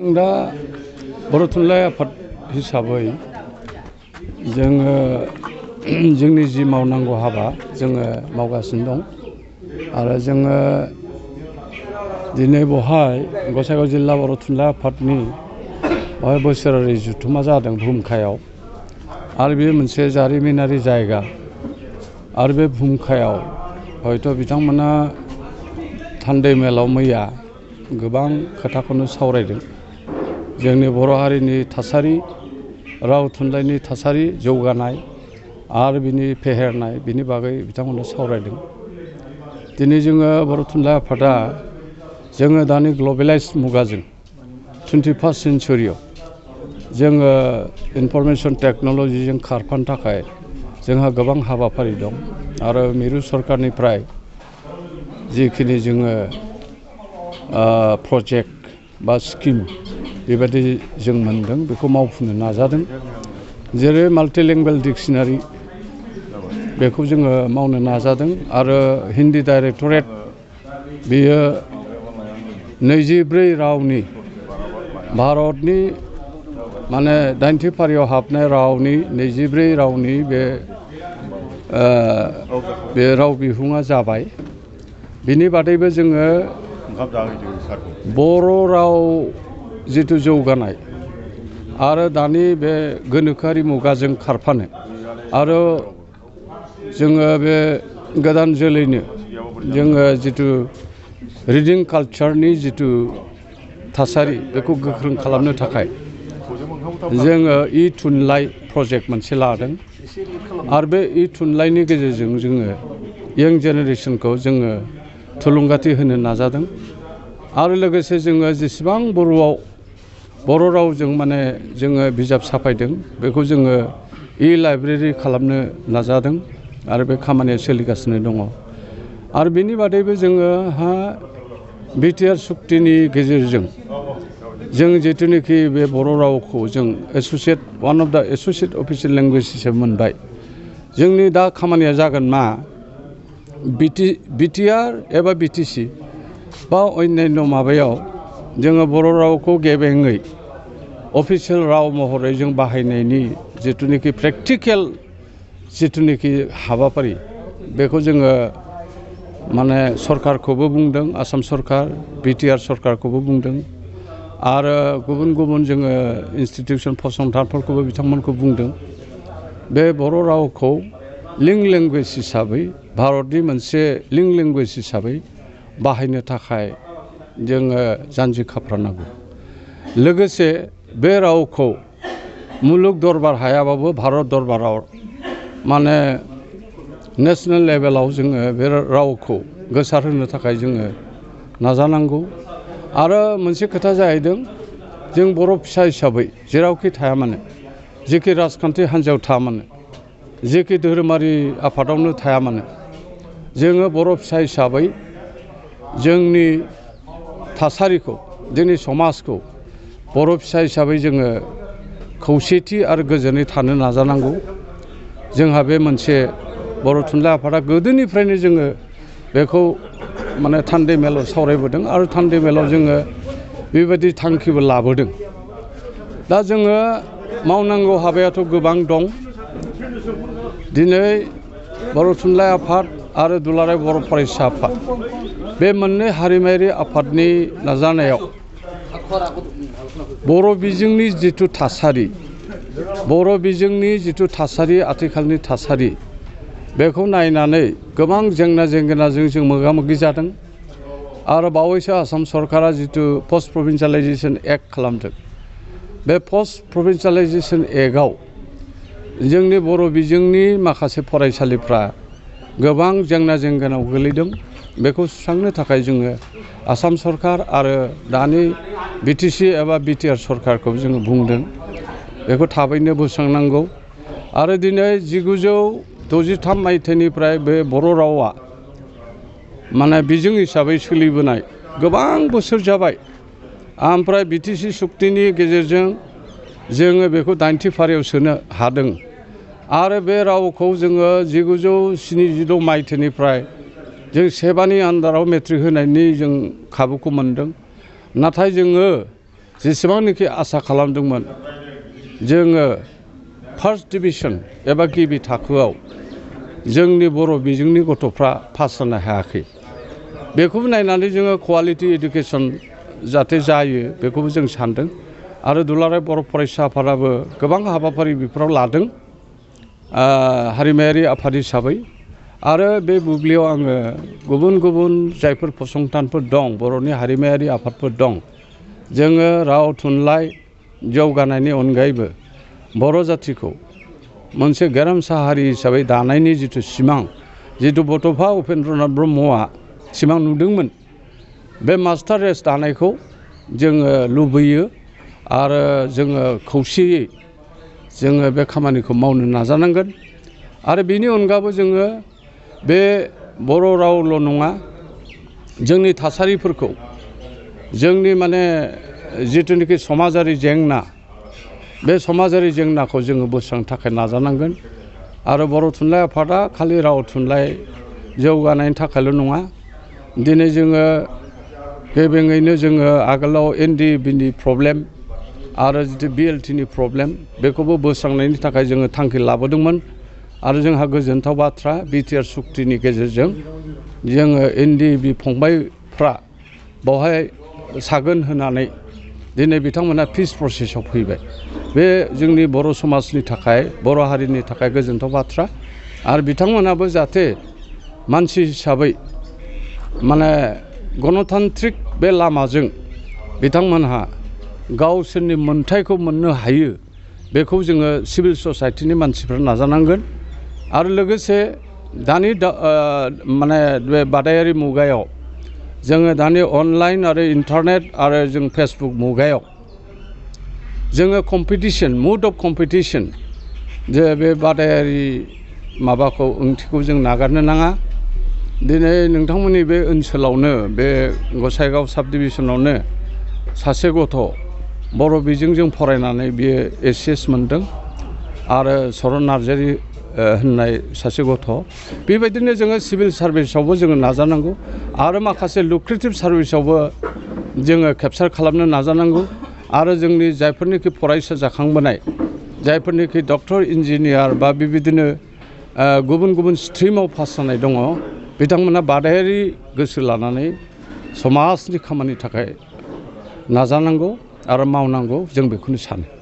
दा बर' थुनलाइ आफाद हिसाबै जोङो जोंनि जि मावनांगौ हाबा जोङो मावगासिनो दं आरो जोङो दिनै बहाय गसाइगाव जिल्ला बर' थुनलाइ आफादनि बहाय बोसोरारि जथुम्मा जादों भुमखायाव आरो बे मोनसे जारिमिनारि जायगा आरो बे भुमखायाव हयथ' बिथांमोना थान्दै मेलाव मैया गोबां खोथाखौनो सावरायदों। जोंनि बर' हारिनि थासारि राव थुनलाइनि थासारि जौगानाय आरो बिनि फेहेरनाय बिनि बागै बिथांमोना सावरायदों। दिनै जोङो बर' थुनलाइ आफादा जोङो दानि ग्लबेलाइज मुगाजों 21st सेन्चुरियाव जोङो इनफरमेसन टेक्न'लजिजों खारफानो थाखाय जोंहा गोबां हाबाफारि दं आरो मिरु सरकारनिफ्राय जिखिनि जोङो प्रजेक्ट बा स्किम बेबायदि जों मोनदों बेखौ मावफुंनो नाजादों। जेरै माल्टिलिंगुवेल डिक्सनारि बेखौ जोङो मावनो नाजादों आरो हिन्दी डाइरेक्टरेट बेयो 24 रावनि भारतनि माने 80 फारियाव हाबनाय रावनि 24 रावनि बे राव बिहुङा जाबाय। बिनि बादैबो जोङो बर' राव जिथु जौगानाय आरो दानि बे गोनोखोआरि मुगाजों खारफानो आरो जोङो बे गोदान जोलैनो जोङो जिथु रिडिं कालचारनि जिथु थासारि बेखौ गोख्रों खालामनो थाखाय जोङो थुनलाइ प्रजेक्ट मोनसे लादों आरो बे थुनलाइनि गेजेरजों जोङो यंग जेनेरेसनखौ जोङो थुलुंगाथि होनो नाजादों आरो लोगोसे जोङो जेसेबां बर' रावजों माने जोङो बिजाब साफायदों बेखौ जोङो लाइब्रेरि खालामनो नाजादों आरो बे खामानिया सोलिगासिनो दङ। आरो बेनि बादैबो जोङो बिटिआर सुक्तिनि गेजेरजों जों जिथुनिखि बे बर' रावखौ जों one of the associate official language हिसाबै मोनबाय। जोंनि दा खामानिया जागोन मा बिटिआर एबा बिटिसि बा अन्यान्य माबायाव जोङो बर' रावखौ गेबेङै अफिसियेल राव महरै जों बाहायनायनि जिथुनिखि प्रेक्टिकेल जिथुनिखि हाबाफारि बेखौ जोङो माने सरकारखौबो बुंदों आसाम सरकार बिटिआर सरकारखौबो बुंदों आरो गुबुन गुबुन जोङो इन्सटिटिउसन फसंथानफोरखौबो बिथांमोनखौ बुंदों। बे बर' रावखौ लिं लेंगुवेज हिसाबै भारतनि मोनसे लिं लेंगुवेज हिसाबै बाहायनो थाखाय जोङो जानजि खाफ्रानांगौ। लोगोसे बे रावखौ मुलुग दरबार हायाबाबो भारत दरबाराव माने नेसनेल लेभेलाव जोङो बे रावखौ गोसारहोनो थाखाय जोङो नाजानांगौ। आरो मोनसे खोथा जाहैदों जों बर' फिसा हिसाबै जेरावखि थाया मानो जेखि राजखान्थि हान्जायाव थाया मानो जेखि धोरोमारि आफादावनो थाया मानो जोङो बर' फिसा हिसाबै जोंनि थासारिखौ जोंनि समाजखौ बर' फिसा हिसाबै जोङो खौसेथि आरो गोजोनै थानो नाजानांगौ। जोंहा बे मोनसे बर' थुनलाइ आफादा गोदोनिफ्रायनो जोङो बेखौ माने थान्दै मेलाव सावरायबोदों आरो थान्दै मेलाव जोङो बेबायदि थांखिबो लाबोदों। दा जोङो मावनांगौ हाबायाथ' गोबां दं। दिनै बर' थुनलाइ आफाद आरो दुलाराय बर' फरायसा आफाद बे मोननै हारिमायारि आफादनि नाजानायाव बर' बिजोंनि जिथु थासारि आथिखालनि थासारि बेखौ नायनानै गोबां जेंना जेंगोनाजों जों मोगा मोगि जादों आरो बावैसो आसाम सरकारा जिथु पस्ट प्रभिन्सियेलाइजेसन एक्ट खालामदों बे पस्ट प्रभिन्सियेलाइजेसन एक्टआव जोंनि बर' बिजोंनि माखासे फरायसालिफ्रा गोबां जेंना जेंगोनाव गोलैदों। बेखौ सुस्रांनो थाखाय जोङो आसाम सरकार आरो दानि बिटिसि एबा बिटिआर सरकारखौ जोङो बुंदों बेखौ थाबैनो बोस्रांनांगौ। आरो दिनै 1963 मायथाइनिफ्राय बे बर' रावा माने बिजों हिसाबै सोलिबोनाय गोबां बोसोर जाबाय। ओमफ्राय बिटिसि सुक्तिनि गेजेरजों जोङो बेखौ 80 फारियाव सोनो हादों आरो बे रावखौ जोङो 1976 मायथाइनिफ्राय जों सेबानि आन्दाराव मेट्रिक होनायनि जों खाबुखौ मोनदों। नाथाय जोङो जेसेबांनोखि आसा खालामदोंमोन जोङो फार्स्ट डिभिजन एबा गिबि थाखोआव जोंनि बर' बिजोंनि गथ'फ्रा पास जानो हायाखै बेखौबो नायनानै जोङो क्वालिटि इडुकेसन जाहाथे जायो बेखौबो जों सानदों आरो दुलाराय बर' फरायसा आफादाबो गोबां हाबाफारि बेफोराव लादों हारिमायारि आफाद हिसाबै आरो बे बुब्लियाव आङो गुबुन गुबुन जायफोर फसंथानफोर दं बर'नि हारिमायारि आफादफोर दं जोङो राव थुनलाइ जौगानायनि अनगायैबो बर' जाथिखौ मोनसे गेरेमसा हारि हिसाबै दानायनि जिथु सिमां जिथु बड'फा उपेन्द्रनाथ ब्रह्मआ सिमां नुदोंमोन बे मास्टार रेस दानायखौ जोङो लुबैयो आरो जोङो खौसेयै जोङो बे खामानिखौ मावनो नाजानांगोन आरो बेनि अनगाबो जोङो बे बर' रावल' नङा जोंनि थासारिफोरखौ जोंनि माने जिथुनिखि समाजारि जेंना बे समाजारि जेंनाखौ जोङो बोस्रांनो थाखाय नाजानांगोन आरो बर' थुनलाइ आफादा खालि राव थुनलाइ जौगानायनि थाखायल' नङा दिनै जोङो गेबेङैनो जोङो आगोलाव NDBनि प्रब्लेम आरो जितु BLTनि प्रब्लेम बेखौबो बोस्रांनायनि थाखाय जोङो थांखि लाबोदोंमोन आरो जोंहा गोजोनथाव बाथ्रा BTR सुक्तिनि गेजेरजों जोङो NDB फंबायफ्रा बावहाय सागोन होनानै दिनै बिथांमोना पिस प्रसेसआव फैबाय बे जोंनि बर' समाजनि थाखाय बर' हारिनि थाखाय गोजोनथाव बाथ्रा आरो बिथांमोनाबो जाहाथे मानसि हिसाबै माने गणतान्त्रिक बे लामाजों बिथांमोनहा गावसोरनि मोनथायखौ मोननो हायो बेखौ जोङो सिभिल ससाइटिनि मानसिफ्रा नाजानांगोन आरो लोगोसे दानि माने बे बादायारि मुगायाव जोङो दानि अनलाइन आरो इन्टारनेट आरो जों फेसबुक मुगायाव जोङो कम्पिटिसन मुड अफ कम्पिटिसन जे बे बादायारि माबाखौ ओंथिखौ जों नागारनो नाङा दिनै नोंथांमोननि बे ओनसोलावनो बे गसाइगाव साब डिभिजनावनो सासे गथ' बर' बिजोंजों फरायनानै बियो HS मोनदों आरो सरन नार्जारि होननाय सासे गथ' बेबायदिनो जोङो सिभिल सार्भिसावबो जोङो नाजानांगौ आरो माखासे लुक्रेटिभ सार्भिसावबो जोङो केपचार खालामनो नाजानांगौ आरो जोंनि जायफोरनिखि फरायसा जाखांबोनाय जायफोरनिखि डक्टर इन्जिनियार बा बेबायदिनो गुबुन गुबुन स्ट्रिमाव पास जानाय दङ बिथांमोना बादायारि गोसो लानानै समाजनि खामानिनि थाखाय नाजानांगौ आरो मावनांगौ जों बेखौनो सानो